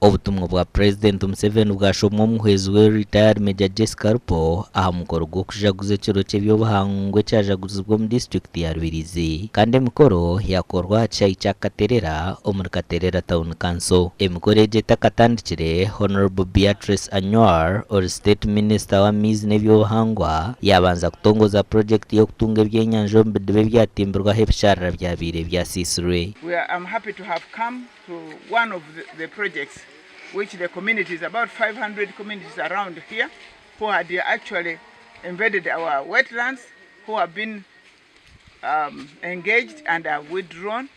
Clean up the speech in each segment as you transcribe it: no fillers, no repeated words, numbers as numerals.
Obutumwa bwa Purezidenti Museveni bwashomwa omuhwezi we Retired Major Jessica Alupo aha mukoro gw'okujaguza ekiro ky'eby'obuhangwa ekyajaguzibwa omu disiturikiti ya Rubirizi kandi emikoro yakorwa aha kishaayi kya Katerera omuri Katerera Town Council. Emikoro egi etakatandikire, Honourable Beatrice Anywar ori State Minister w'amaizi n'eby'obuhangwa yaabanza kutongoza purogyekiti y'okutunga ebyenyanja omu bidiba ebyatimbirwe ahu ebisharara byabaire byasiisirwe. We are am happy to have come to one of the, the projects which the communities, about 500 communities around here, who had actually invaded our wetlands, who have been um, engaged and have withdrawn.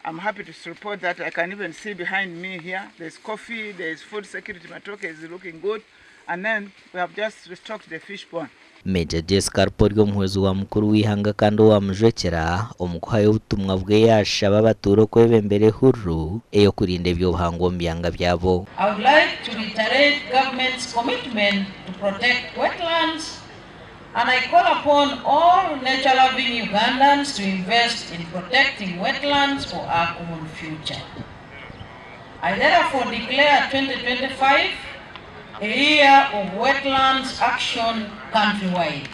I'm happy to report that I can even see behind me here, there's coffee, there's food security, Matoke is looking good. And then we have just restocked the fish pond. Major Jessica Alupo ori omuhwezi wa mukuru w'eihanga kandi owamujwekyera omu kuhayo obutumwa bwe yaashaba abatuura okwebembera ehururu ey'okurinda eby'obuhangwa omu byanga byabo. I would like to reiterate government's commitment to protect wetlands and I call upon all nature loving Ugandans to invest in protecting wetlands for our common future. I therefore declare 2025 a year of wetlands action countrywide.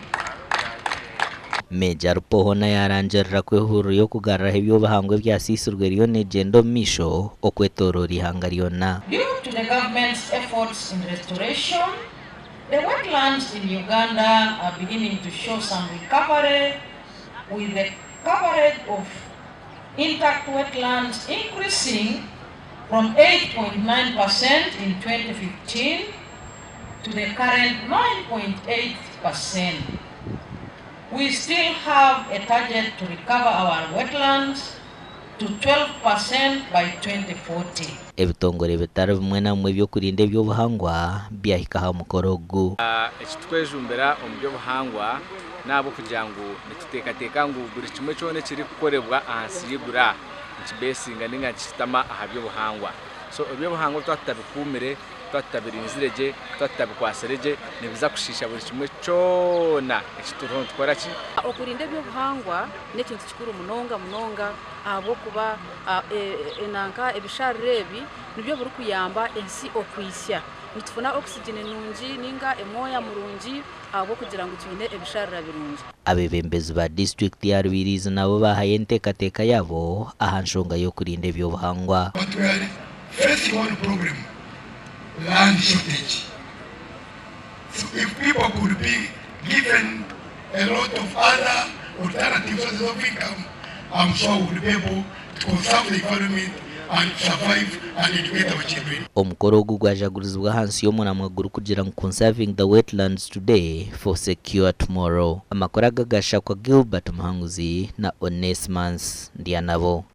Major Alupo hoona yaarangirira ku ehururu y'okugaruraho eby'obuhangwa ebyasiisirwe eriyo neegyenda omu maisho okwetooroora eihanga ryona. Due to the government's efforts in restoration, the wetlands in Uganda are beginning to show some recovery with the coverage of intact wetlands increasing from 8.9% in 2015 to the current 9.8%. We still have a target to recover our wetlands to 12% by 2040. Ebitongore bitari bimwe na bimwe eby'okurinda eby'obuhangwa byahika aha mukoro ogu. Eki turikwejumbira omu by'obuhangwa n'ahabw'okugira ngu nituteekateeka ngu buri kimwe kyona ekirikukorebwa ahansi y'eiguru aha nikibeesinga nainga nikishutama aha by'obuhangwa. So eby'obuhangwa twaba tutabikuumire, twaba tutabirinzire gye, twaba tutabikwatsire gye, nibiza kushiisha buri kimwe kyona eki turiho nitukora ki? Okurinda eby'obuhangwa n'ekintu kikuru munonga munonga ahabw'okuba enanka ebisharara ebi nibyo birikuyamba ensi okwitsya. Nitufuna oxygen nungi ninga emwoya murungi ahabw'okugira ngu twine ebisharara birungi. Abeebembezi ba disiturikiti ya Rubirizi nabo baahayo enteekateeka yaabo aha nshonga y'okurinda eby'obuhangwa. But we are facing one problem, land shortage. So if people could be given a lot of other alternative sources of income, I'm sure we would be able to conserve the environment and survive and educate our children. Omukoro ogu gwajagurizibwa ahansi y'omuramwa gurikugira ngu Conserving the Wetlands Today for Secure Tomorrow. Amakuru aga gashakwa Gilbert Muhanguzi na Onesmus Ndyanabo.